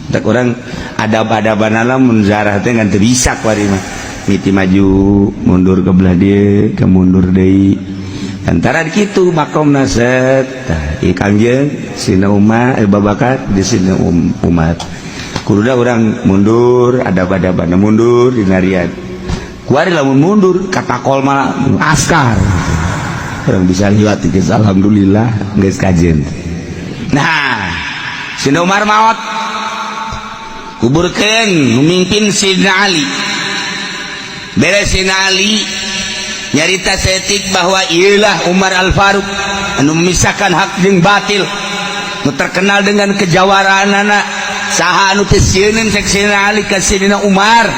Tak urang adab-adaban mun zarah teh ngan teu bisa kuari mah. Miti maju, mundur ke belah dieu, ke mundur deui. Antara kitu makomna set. Tah, ieu Kangjeng, Sina Umar, Babakar di sini umat. Kududa urang mundur, adab-adaban mundur dinarian. Kuari lamun mundur katakol malah askar. Urang bisa liwat geus, alhamdulillah geus kajen. Nah, Sina Umar maot. Kuburkeun memimpin Sidna Ali. Beres Sidna Ali nyarita setik bahwa ialah Umar Al-Faruq anu memisahkan hak jeung batil, nu terkenal dengan kejawaraan anak. Saha anu teu sieun, cek Sidna Ali ka Sidna Umar?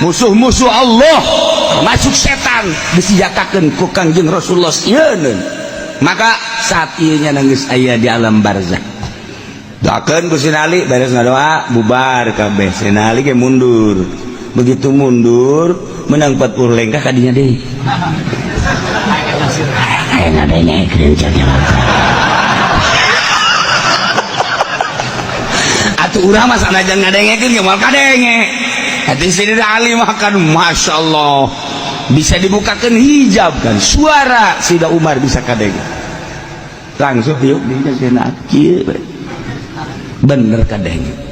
Musuh-musuh Allah termasuk setan disijatakeun ku Kangjeng Rasulullah sieun. Maka saat ieu nya geus aya di alam barzah, doakeun ku Sidna Ali. Beres ngadoa, bubar kabeh, Sidna Ali ge mundur. Begitu mundur menang 40 lengkah kadinya deui, aya ngadengekeun cenah. Atuh urang mah sanajan ngadengekeun ge moal kadenge. Hati Sidna Ali mah kan Masya Allah bisa dibukakan hijab kan, suara Sidna Umar bisa kadenge langsung. Yuk, dinya Sidna kieu bener kadenge.